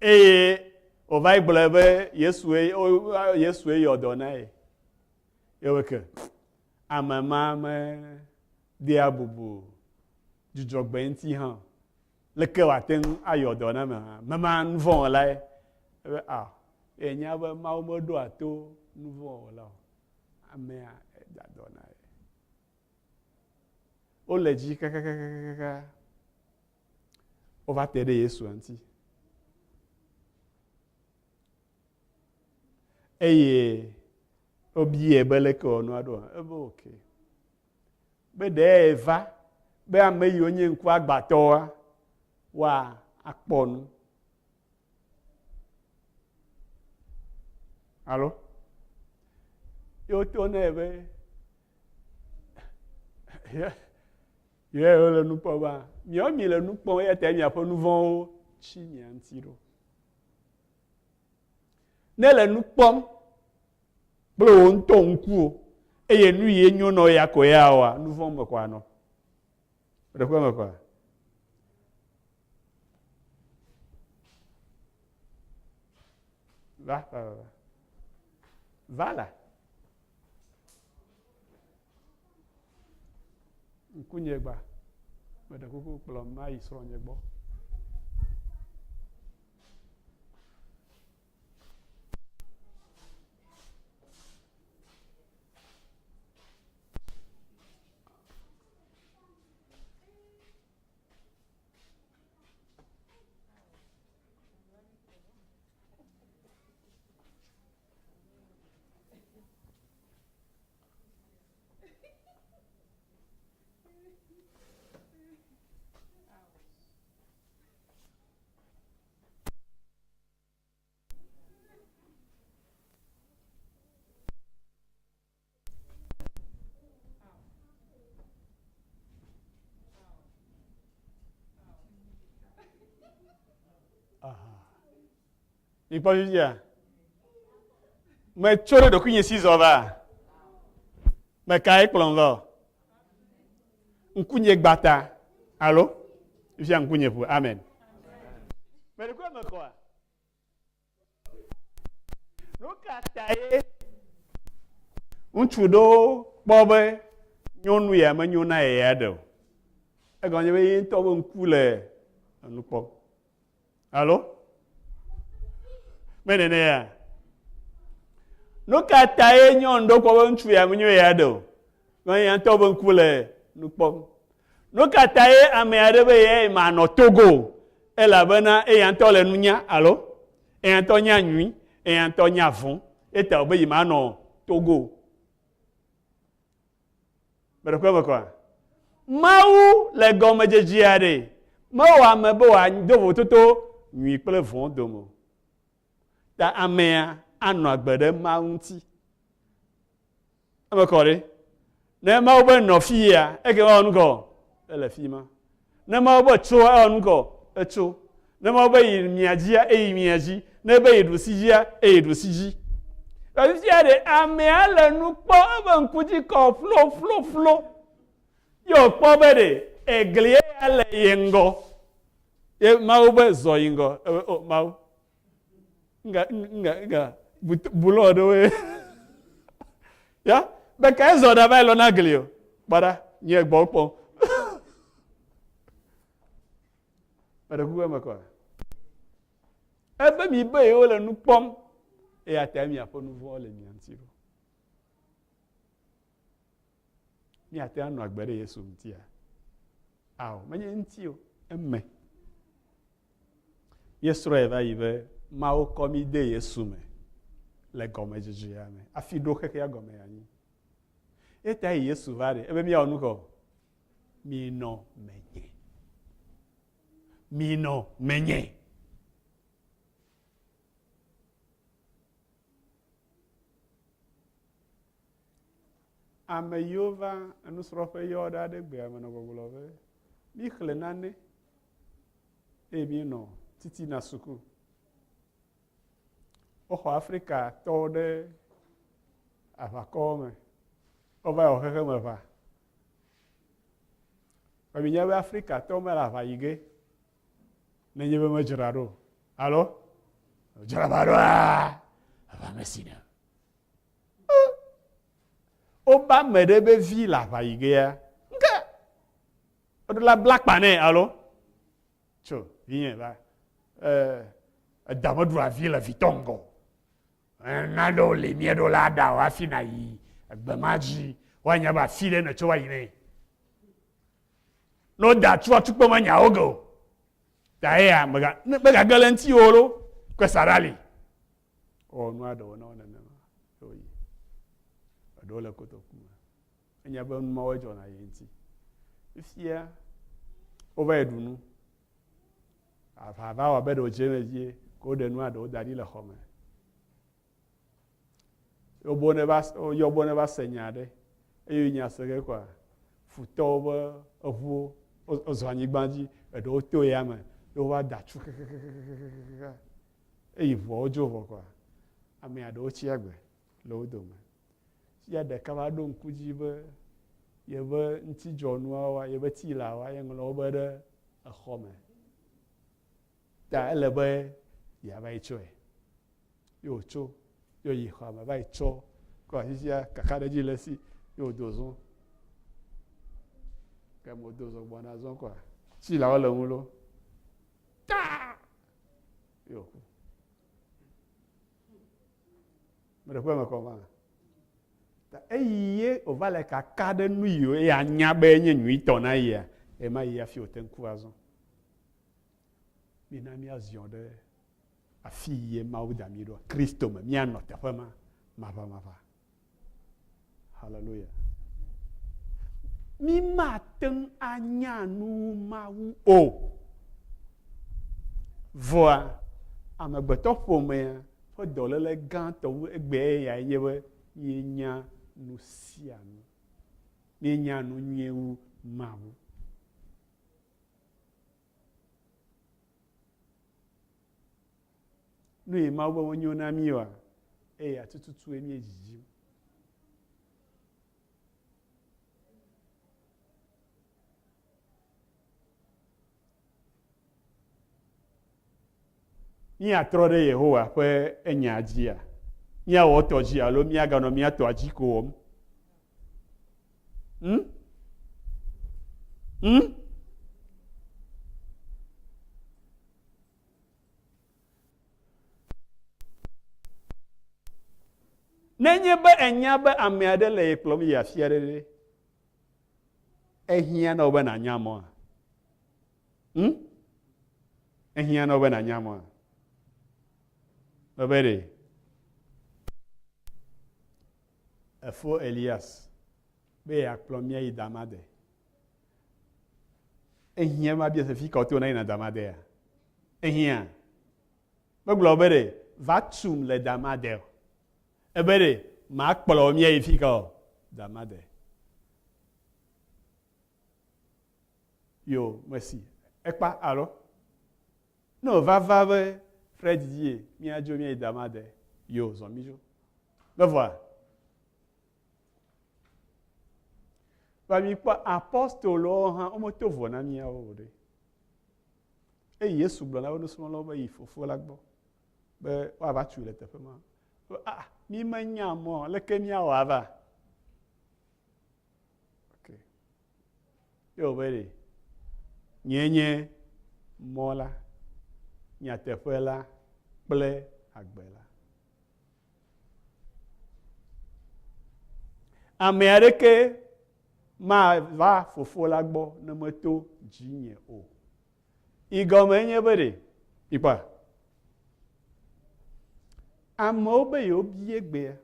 A: Eye wòva yi gblɔe be Yesue Yesue yɔ dɔ na ye. Ewɔ ke ame ma medea bubu dzudzɔgbe ŋuti hã o. Leke wòate ŋu ayɔ dɔ na ame hã? Mema nuvɔ̃wɔlae. Ebe a enya be Mawu meɖoa to nuvɔ̃wɔla o. Amea eda dɔ na ye. Wole dzi kakakakaka. Wova te ɖe Yesu ŋuti. Eye wobiae be leke wɔ nua ɖoa? Ebe oke. Be ɖe eva be ame yiwo nye ŋkuagbãtɔwoa woakpɔ nu. Alo? Ye woto nɛ be ye wole nu kpɔm ba, miawo mi le nu kpɔm eya ta miaƒe nu vɔ̃wo tsi mia ŋuti ɖo. Ne le nu kpɔm kple wò ŋutɔ ŋkuwò eye nu yi nyo nɔ ya ko ya oa, nu vɔ̃ me ko anɔ. Ɖe me koa? Va, va, va. Va la. Ŋkunye gba. Meɖe kuku kplɔm mayi srɔ̃nye gbɔ. Mikpɔ fifia? Metso ɖe ɖokuinye si zɔ va. Mekae kplɔm va o? Ŋkunye gbata alo fifia ŋkunye ʋu. Amen. Meɖe eme kɔa? Nu ka tae ŋutsu ɖewo kpɔ be nyɔnu ya menyo na ye ya ɖe o? Egɔme nye be ye ŋutɔ be ŋku le enu kpɔm. Alo? Me nene ya? Nu ka tae nyɔnu ɖewo kpɔ be ŋutsu ya menyo ya ɖe o? Gɔme ye ŋutɔ be ŋku le nu kpɔm. Nu ka tae ame aɖe be ye manɔ Togo o? Elabena eya ŋutɔ le nunya alo eya ŋutɔ nya nyui, eya ŋutɔ nya vɔ̃. Eta wòbe yi manɔ Togo. Meɖe me kɔa? Mawu le gɔmedzedzea ɖe mewɔ ame be wòado vovototo nyui kple vɔ̃ dome o. Ta amea anɔ agbe ɖe Mawu ŋuti. Eme kɔ ɖe. Ne Mawu be nɔ fi ya, eke ewɔ nu kɔ, ele fi ma. Ne Mawu be tso, ewɔ nu kɔ, etso. Ne Mawu be yi mia dzia, eyi mia dzi. Ne be yi ɖusi dzia, eyi ɖusi dzi. Fifia ɖe amea le nu kpɔ ebe ŋku dzi kɔ flofloflo. Ye wòkpɔ be ɖe egli ya le ye ŋgɔ. Ye Mawu be zɔ yi ŋgɔ. Ebe o Mawu, nga nga nga bulɔ ɖewoe ya beka ezɔ ɖa va yi lɔ na gli o kpɔ ɖa nye gbɔ kpɔ eɖe kuku eme kɔ ebe mi be yewo le nu kpɔm eya ta miaƒe nu vɔ̃ le mia ŋuti ɖo Míate ŋu anɔ agbe ɖe Yesu ŋutia? Ao, menye ŋuti o, eme. Míesrɔ̃e va yi be Mawu kɔ mí de Yesu me le gɔmedzedzea me hafi ɖo xexea gɔme anyi. Eta yi Yesu va ɖe, ebe míawɔ nu kɔ? Minɔ menye. Minɔ menye. Ame yiwo va enusrɔ̃ƒe yɔ ɖa ɖe gbea me nɔ gbɔgblɔ be, míxlẽ nane eye míenɔ titina suku. Woxɔ Afrikatɔwo ɖe aʋakɔwo me. Wova wɔ xexemeʋa. Vɔ minya be Afrikatɔwo mele aʋa yi ge nenye be medzra ɖo o. Alo? Dzra aʋa ɖoa, aʋa mesina. Wobe ame ɖe be vi le aʋa yi gea, ŋke woɖo la bla akpa nɛ alo tso vinye va eda meɖua vi le vitɔ ŋgɔ. Naɖewo li míeɖo la ɖa o hafi nàyi egbe ma dzi woanya be afi ɖe nètso va yi nɛ. Ne woda atua tukpe menya wo ge o. Ta eya megage le ŋuti o lo kpe saɖa li. Wowɔ nua ɖewo na wo nenema ye woyi. Eɖewo le kotoku me. Enya be nu mawoe dzɔna ye ŋuti. Fifia wova yi ɖu nu. Aʋa va wɔ abe ɖe wòdze eme vie ko woɖe nua ɖewo da ɖi le xɔ me. Wobo ne va woyɔ bo ne va se nya ɖe eye nya se ge kɔa futɔwo be eʋuwo wozɔ anyigba dzi eɖewo to ya me ye wova da tu kekekekekekeke. Eyi ʋuawo dzo vɔ kɔa, ame aɖewo tsi agbe le wo dome. Fia ɖeka va ɖo ŋku dzi be yeƒe ŋutidzɔnuawoa, yeƒe tilawoa, yeŋlɔ wo be ɖe exɔ me. Ta ele be yeava yi tsɔe. Ye wòtso, ye wòyi xɔa me va yi tsɔ kɔ fifia kakaɖedzi le esi ye wòdo zɔ. Ke wòdo zɔ gbɔna zɔ kɔa, tilawo le ŋu lo. Ta! Ye wòku. Meɖe ƒe me kɔ ma. Ta eyi ye wòva le kaka ɖe nu yi eye anya be enye nyuitɔ na yia, ema yi hafi wòte ŋu ku azɔ. Mina míaziɔ ɖe afi yi ye Mawu da mí ɖoa, Kristo me, míanɔ teƒe ma maʋamaʋa. Hallelujah. Mímate ŋu anya nu wu Mawu o. Vɔa amegbetɔ ƒomea ƒe dɔléle gãtɔ wu egbea eyae nye be míenya nu sia nu. Míenya nu nyuie wu Mawu. Nu yi Mawu be menyo na mí oa, eya tututue míedzidzim. Míatrɔ ɖe Yehowa ƒe enya dzia? Míawɔ etɔ dzi alo míaganɔ mía tɔa dzi ko wɔm? Hmm? Hmm? Nenye be ènya be ame aɖe le ye kplɔm yi afi aɖe ɖe, ehiã na wò be nànya mɔa? Hm? Ehiã na wò be nànya mɔa? Mebe ɖe efo Elias be yeakplɔ mía yi Damade. Ehiã be mabia se fi ka wote wona yina Damadea? Ehiã. Megblɔ be ɖe va tum le Damade o. Ebe ɖe makplɔ mía yi fi ka o? Damade. Yo, mesi. Ekpa alo? Ne wòva va be Fred dzie míadzo míayi Damade, yo, zɔ mídzo. Mevɔa? Va mikpɔ apostolowo hã wometo vo na míawo o ɖe. Eye Yesu gblɔ na wo nusrɔ̃lawo be yi fofo la gbɔ be woava tui le teƒe ma. Ah, mi menya mɔ leke míawɔ ava. Ok. Ye wòbe ɖe, nyee nye mɔ la, nyateƒe la kple agbe la. Ame aɖeke mava Fofo la gbɔ ne meto dzinye o. Yi gɔme nye be ɖe, mikpɔa? Amewo be yewobie gbea.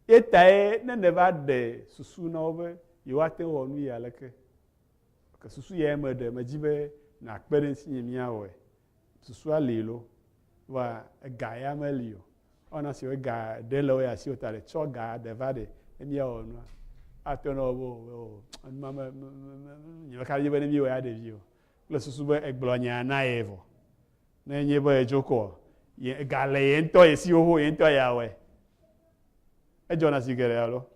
A: Ye tae ne nèva ɖe susu na wo be yewoate ŋu awɔ nu ya aleke? Ke susu yae meɖe, medi be nàkpe ɖe ŋutinye míawɔe. Susua li loo, vɔa ega ya meli o. Ewɔna si ega ɖe le wo ya si o ta ɖe tsɔ ga ɖe va ɖe ne míawɔ nua. Ate ŋu be o, enuma me, me, me, nyemeka ɖe edzi be ne míewɔe aɖe vi o. Kple susu be egblɔ nya na ye vɔ. Ne enye be edzo koa, ye ega le ye ŋutɔ ye si xoxo, ye ŋutɔ yeawɔe. Edzɔna zi geɖe alo?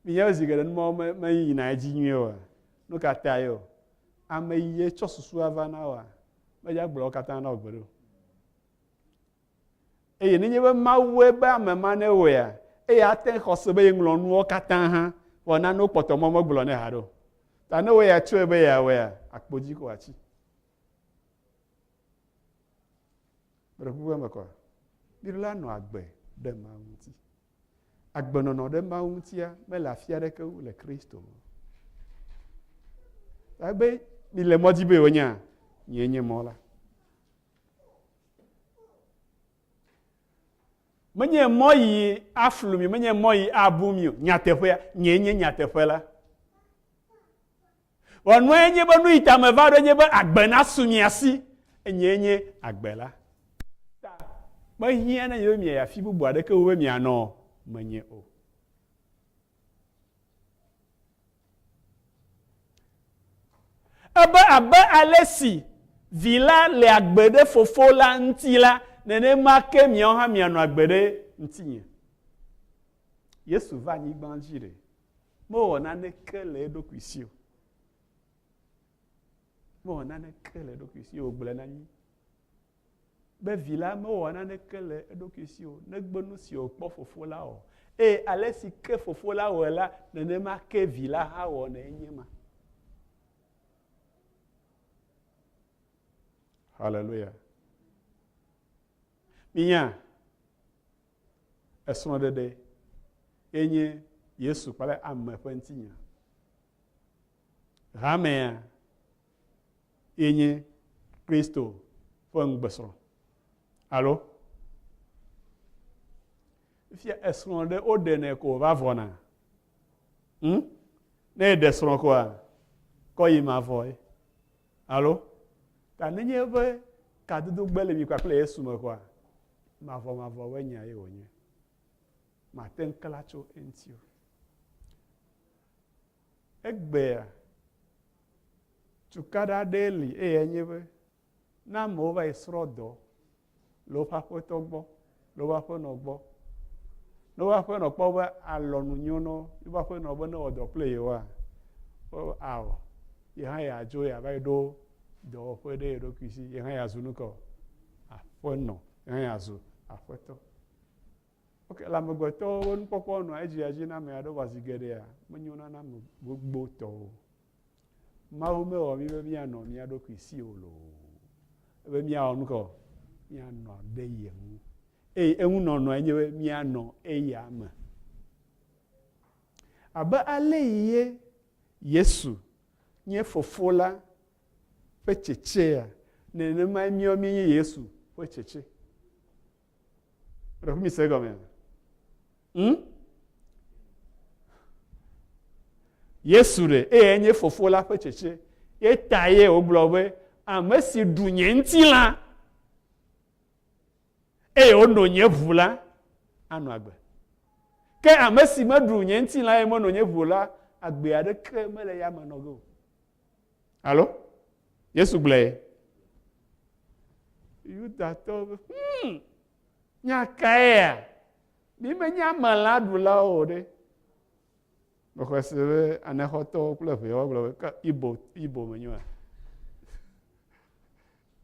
A: Minya be zi geɖe nu mawo me, meyina edzi nyuie oa? Nu ka tae o? Ame yie tsɔ susua va na woa, medza gblɔ wo katã na wò gbeɖe o. Eye nenye be Mawue be ame ma newɔea, eya ate ŋu xɔ se be yeŋlɔ nuwo katã hã, vɔ nanewo kpɔtɔ mɔ megblɔ nɛ haɖe o. Ta ne wò ya tsɔe be yeawɔea, akpo dzi ko wòatsi. Meɖe kuku eme kɔa? Míɖo la nɔ agbe ɖe Mawu ŋuti. Agbenɔnɔ ɖe Mawu ŋutia mele afi aɖeke wu le Kristo me. Be mi le mɔ dzi be yewonya, nyee nye mɔ la. Menye mɔ yi aflu mi, menye mɔ yi abu mi o. Nyateƒea, nyee nye nyateƒe la. Vɔ nua nye be nu yi ta meva ɖo nye be agbe nasu mia si. Enyee nye agbe la. Ta mehiã na nye be miayi afi bubu aɖeke wu be mianɔ menye o. Ebe abe ale si Vi la le agbe ɖe Fofo la ŋuti la, nenema ke miawo hã mianɔ agbe ɖe ŋutinye. Yesu va anyigba dzi ɖe, mewɔ naneke le eɖokui si o. Mewɔ naneke le eɖokui si o, wògblɔe na mí be Vi la mewɔ naneke le eɖokui si o, negbe nu si wòkpɔ Fofo la wɔ. Eye ale si ke Fofo la wɔe la, nenema ke Vi la hã wɔnɛ enye ma. Hallelujah. Minya, esrɔ̃ɖeɖe ye nye Yesu kple ame ƒe ŋutinya. Hamea ye nye Kristo ƒe ŋugbesrɔ̃. Alo? Fifia esrɔ̃ ɖe woɖenɛ ko wòva vɔna. Hm? Ne eɖe srɔ̃ koa, kɔ yi mavɔe. Alo? Ta nenye be kadodo gbe le mi kpakple Yesu me koa, mavɔmavɔ ƒe nya ye wònye. Mate ŋu kla tso eŋuti o. Egbea, tukaɖa aɖee li eyae nye be Ne amewo va yi srɔ̃ dɔ le woƒe aƒetɔ gbɔ, le woƒe aƒenɔ gbɔ, ne woƒe aƒenɔ kpɔ be alɔnu nyo na wo, woƒe aƒenɔ be newɔ dɔ kple yewoa, wo ao, ye hã yeadzo yeava yi ɖo dɔwɔƒe ɖe ye ɖokui si, ye hã yeazu nu ka o? Aƒenɔ, ye hã yeazu aƒetɔ. Ok, le amegbetɔwo ƒe nukpɔkpɔ nua, edzia dzi na ame aɖewo vɔ zi geɖea, menyona na ame gbogbotɔwo o. Mawu mewɔ mí be míanɔ mía ɖokui si o loo. Ebe míawɔ nu ka o? Míanɔ ɖe ye ŋu. Eye eŋunɔnɔe nye be míanɔ eya me. Abe ale ye Yesu nye Fofo la ƒe tsetsea, nenemae míawo míenye Yesu ƒe tsetse. Ɖe mi se egɔmea? Hm? Yesu ɖe, eyae nye Fofo la ƒe tsetse. Ye ta ye wògblɔ be, ame si ɖu nye ŋutilã eye wòno nye ʋu la, anɔ agbe. Ke ame si meɖu nye ŋutilã eye meno nye ʋu la, agbe aɖeke mele ya me nɔ ge o. Alo? Yesu gblɔe. Yudatɔwo be, hmm, nya kaea? Mi menye amelãɖulawo o ɖe. Mexɔe se be anexɔtɔwo kple ʋeawo gblɔ be, ke Ibo, Ibo menyoa?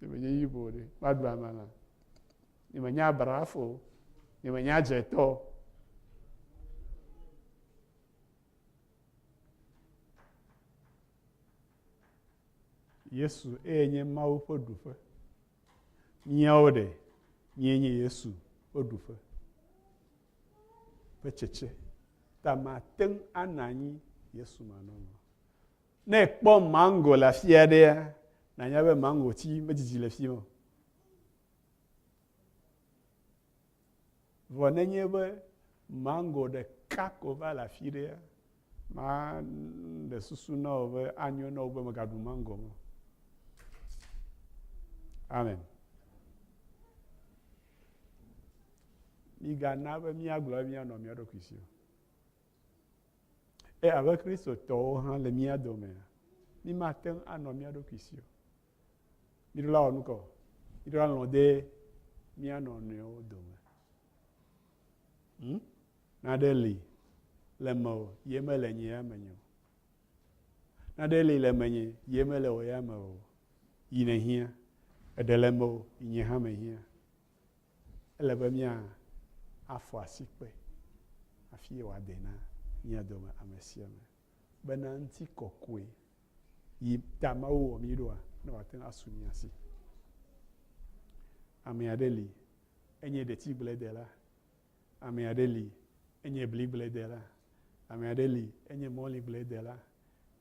A: Nye menye Ibo ɖe, maɖu amelã. Nye menye abrafo o, nye menye adzetɔ o. Yesu eye nye Mawu ƒe ɖuƒe. Míawo ɖe, míenye Yesu ƒe ɖuƒe ƒe tsetse. Ta mate ŋu anɔ anyi Yesu manɔme. Ne èkpɔ mango le afi aɖea, nànya be mangoti medzidzi le fi ma o. Vɔ nenye be mango ɖeka ko va le afi ɖea, maɖe susu na wò be anyo na wò be mègaɖu mango ma o. Amen. Migana be míagblɔ be míanɔ mía ɖokui si o. Eye abe Kristotɔwo hã le mía domea, mímate ŋu anɔ mía ɖokui si o. Míɖo la wɔ nu ka o? Míɖo la lɔ̃ de mía nɔnɔewo dome. Hmm? Naɖe li le mewò, ye mele nye ya menye o. Naɖe li le menye, ye mele wò ya me o. Yi nèhiã. Eɖe le mewò, yi nye hã mehiã. Ele be mía afɔ asikpe hafi wòade na mía dome ame sia ame bena ŋutikɔkɔe yi ta Mawu wɔ mí ɖoa, ne wòate ŋu asu mía si. Ame aɖe li, enye ɖetigbledela. Ame aɖe li, enye bligbledela. Ame aɖe li, enye mɔligbledela.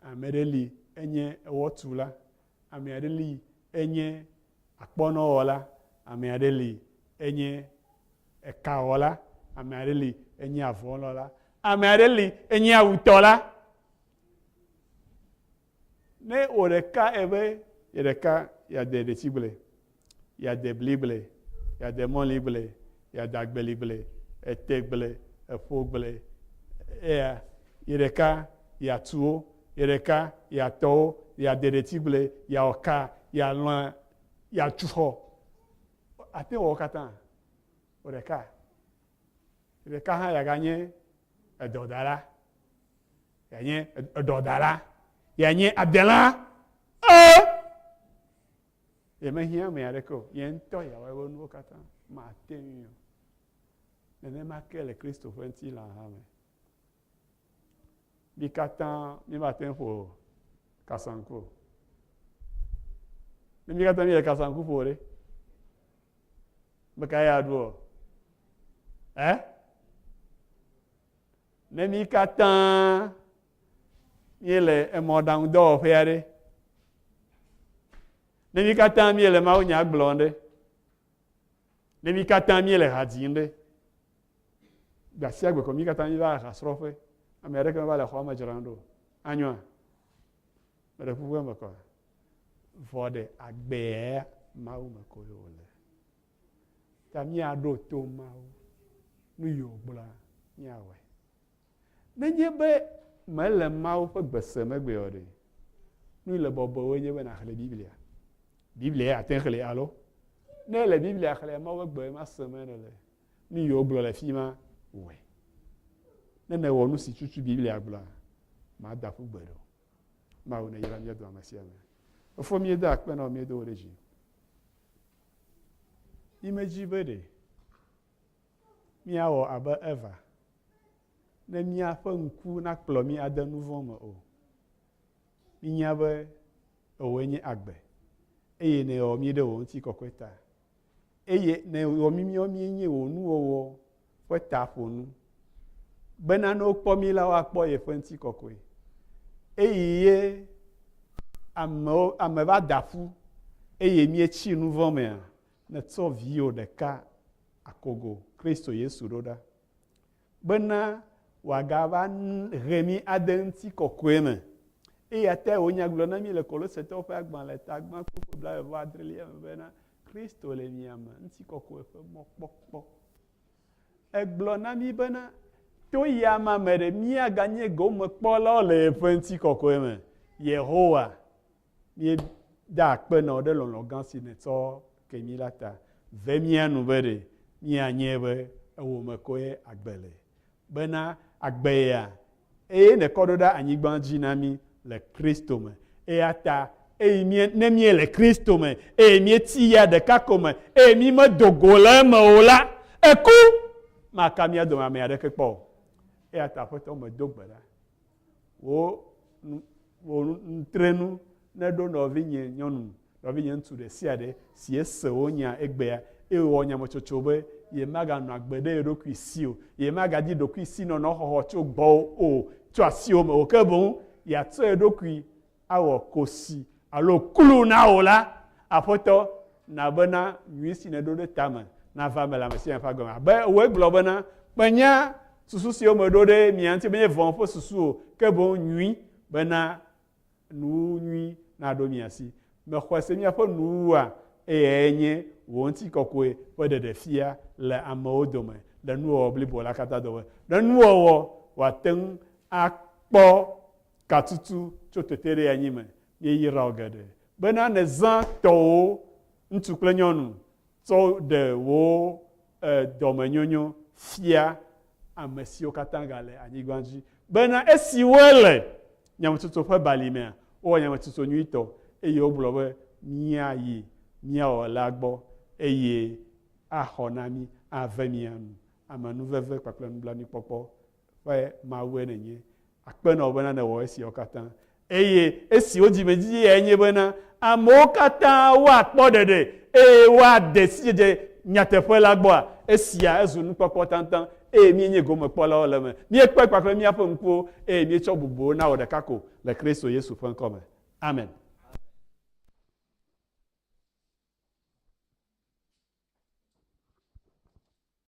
A: Ame aɖe li, enye ewɔtula. Ame aɖe li, enye akpɔnɔwɔla. Ame aɖe li, enye ekawɔla. Ame aɖe li, enye avɔlɔ̃la. Ame aɖe li, enye awutɔla. Ne wò ɖeka ebe ye ɖeka yeade ɖetigble, yeade bligble, yeade mɔligble, yeade agbeligble, etegble, eƒogble, eya ye ɖeka yeatu wo, ye ɖeka yeatɔ wo, yeade ɖetigble, yeawɔ ka, yealɔ̃, yeatu xɔ. Ate ŋu wɔ wo katã wò ɖeka. Ye ɖeka hã yeaganye edɔdala. Yeanye eɖɔdala. Yeanye adela. Ee! Yemehiã ame aɖeke o. Ye ŋutɔ yeawɔ eƒe nuwo katã. Mate ŋui o. Nenema ke le Kristo ƒe ŋutilã hã me. Mí katã mímate ŋu ƒo kasaŋku o. Ne mí katã míele kasaŋku ƒo ɖe, ame kae aɖu o? Ɛ? Ne mí katã míele emɔɖaŋudɔwɔƒe aɖe, ne mí katã míele mawunya gblɔm ɖe, ne mí katã míele ha dzim ɖe, gbesiagbe ko mí katã míva hasrɔ̃ƒe, ame aɖeke meva le xɔa me dzram ɖo o. Anyoa? Meɖe kuku eme kɔa? Vɔ ɖe agbea Mawu me koe wòle. Ta míaɖo to Mawu. Nu yi wògblɔa, míawɔe. Nenye be mèle Mawu ƒe gbe sem egbea o ɖe, nu yi le bɔbɔe woe nye be nàxlẽ Biblia. Biblia ye àte ŋu xlẽ alo? Ne èle Biblia xlẽa, Mawu ƒe gbe ma sem nèle. Nu yi wogblɔ le fi ma, wɔe. Ne nèwɔ nu si tutu Biblia gblɔa, màda ƒu gbeɖe o. Mawu neyra mía dome ame sia ame. Fofo, míeda akpe na wò, míedo wò ɖe dzi. Mímedi be ɖe míawɔ abe Eva, ne míaƒe ŋku nakplɔ mí ade nu vɔ̃ me o. Mínya be ewòe nye agbe, eye nèwɔ mí ɖe wò ŋutikɔkɔe ta. Eye nèwɔ mí míawo míenye wò nuwɔwɔ ƒe taƒonu, bena ne wokpɔ mí la, woakpɔ yeƒe ŋutikɔkɔe. Eye ye amewo, ame va da ƒu eye míetsi nu vɔ̃ mea, nètsɔ viwò ɖeka akogo, Kristo Yesu ɖo ɖa, bena wòagava he mí ade ŋutikɔkɔe me. Eya tae wònya gblɔ na mí le Kolosetɔwo ƒe agbalẽ ta gbã kpukpui blaeve vɔ adrelia me bena, Kristo le mia me, ŋutikɔkɔe ƒe mɔkpɔkpɔ. Egblɔ na mí bena, to ya ma me ɖe míaganye gomekpɔlawo le yeƒe ŋutikɔkɔe me. Yehowa, míeda akpe na wò ɖe lɔlɔ̃ gã si nètsɔ ke mí la ta. Ve mía nu be ɖe míanyae be ewò me koe agbe le, bena agbe ya eye nèkɔ ɖo ɖe anyigba dzi na mí le Kristo me. Eya ta eyi mí, ne míele Kristo me eye míetsi ya ɖeka ko me eye mímedo go le eme o la, eku maka mía dome ame aɖeke kpɔ o. Eya ta Aƒetɔ, medo gbe ɖa. Wò, wò nutrenu neɖo nɔvinye nyɔnu, nɔvinye ŋutsu ɖe sia ɖe si ese wò nya egbea eye wòwɔ nyametsotso be yemaganɔ agbe ɖe ye ɖokui si o, yemagadi ɖokuisinɔnɔ xɔxɔ tso gbɔwò o, tso asiwò me o, ke boŋ yeatsɔ ye ɖokui awɔ kosi alo klu na wò la, Aƒetɔ, na bena nyui si nèɖo ɖe tame nava eme le ame sia ame ƒe agbe me. Abe wòe gblɔ bena, Menya susu siwo meɖo ɖe mia ŋuti menye vɔ̃ ƒe susu o, ke boŋ nyui, bena nuwuwu nyui naɖo mia si. Mexɔe se míaƒe nuwuwua, eyae nye wò ŋutikɔkɔe ƒe ɖeɖefia le amewo dome, le nuwɔwɔ blibo la katã dome. Ne nuwɔwɔ wòate ŋu akpɔ katutu tso teteɖeanyi me, míeyra wò geɖe bena nèzã tɔwòwo, ŋutsu kple nyɔnu, tsɔ ɖe wò dɔmenyonyo fia amesiwo katã gale anyigba dzi, bena esi wole nyametsotso ƒe bali mea, wowɔ nyametsotso nyuitɔ, eye wogblɔ be, Míayi mía Wɔla gbɔ, eye axɔ na mí, ave mía nu. Amenuveve kpakple nublanuikpɔkpɔ ƒe Mawue nènye. Akpe na wò bena nèwɔ esiawo katã. Eye esi wò dzimedidi yae nye bena amewo katã woakpɔ ɖeɖe eye woade sidzedze nyateƒe la gbɔa, esia ezu nukpɔkpɔ taŋtaŋ eye míenye gomekpɔlawo le eme. Míekpɔe kpakple míaƒe ŋkuwo eye míetsɔ bubuwo na wò ɖeka ko le Kristo Yesu ƒe ŋkɔ me. Amen.